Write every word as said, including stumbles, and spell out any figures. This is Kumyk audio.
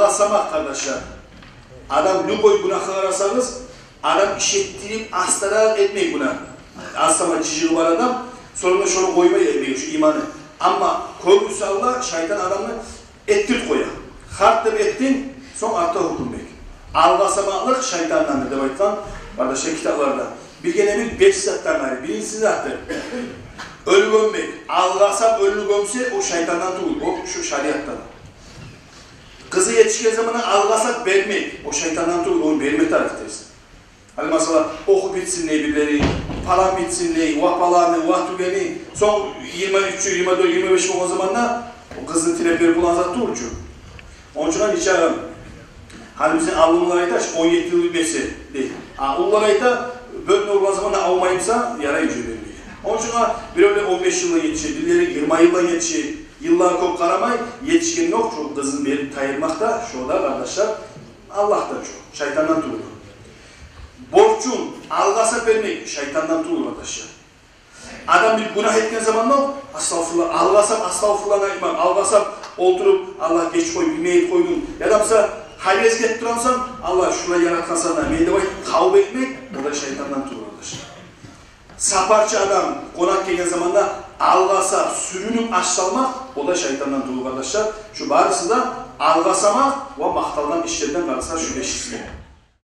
Алгъасамакъ, къардашлар. Адам любой гюнагьгъа къарасагъыз, адам иш этдирип астаракъ этмей гюнагь. Аз сама жыжыгъы бар адам, сонг да шону къоймай этмей, шу иманы. Амма кёбюсю Аллагь, шайтан адамны этдирип къоя. Харт деп этдинг, сонг артда гьёкюнмек. Алгъасамакълыкъ шайтандан деп айтгъан, къардашлар, китапларда. Биргине-бир беш затдан къайры. Биринчиси затдыр. Оьлю гёммек. Алгъасап оьлю гёмсе, о шайтандан тюгюл, о шу шариатдан. Къызы етишген заманда алгъасап бермек, о шайтандан тюгюл, ону берме тарыкъ дерсен. Гьали масала, охуп битсин дей бирлери, палан битсин дей, ва паланы, ва тюгени, сонг йигирма уьч, йигирма дёрт, йигирма беш болгъан заманда о къызны тилеп берип болагъан зат тюгюл чю. Ону учун нече адам, гьали бизин алимлер айта, он етти йыл битмесе дей. А уллулар айта, бётню ургъан заманда алмаймыса, ярай уже бермеге. Ону учун биревлер он беш йылдан етише, бирлери йигирма йылдан етише, йыллагъа кёп къарамай, етишген ёкъ, шо къызын берип тайдырмакъ да, шо да, къардашлар, Аллагьдан чы, шайтандан тюгюл. Борчун алгъасап бермек шайтандан тюгюл, къардашлар. Адам бир гюнагь этген заманда, астагъфируллагь, алгъасап, астагъфируллагь айтмакъ, алгъасап олтуруп, Аллагь, геч къой, билмей этип къойдум. Яда буса, гьавес гетип турамысан, Аллагь, шулай яратгъансан да мени деп айтып, тавба этмек, о да шайтандан тюгюл, къардашлар. Сапарчы адам къонакъ гелген заманда алгъасап, сюрюнюп аш салмакъ, о да шайтандан тюгюл, къардашлар. Шу барысы да алгъасамакъ ва макъталгъан ишлерден, къардашлар, шу бешиси.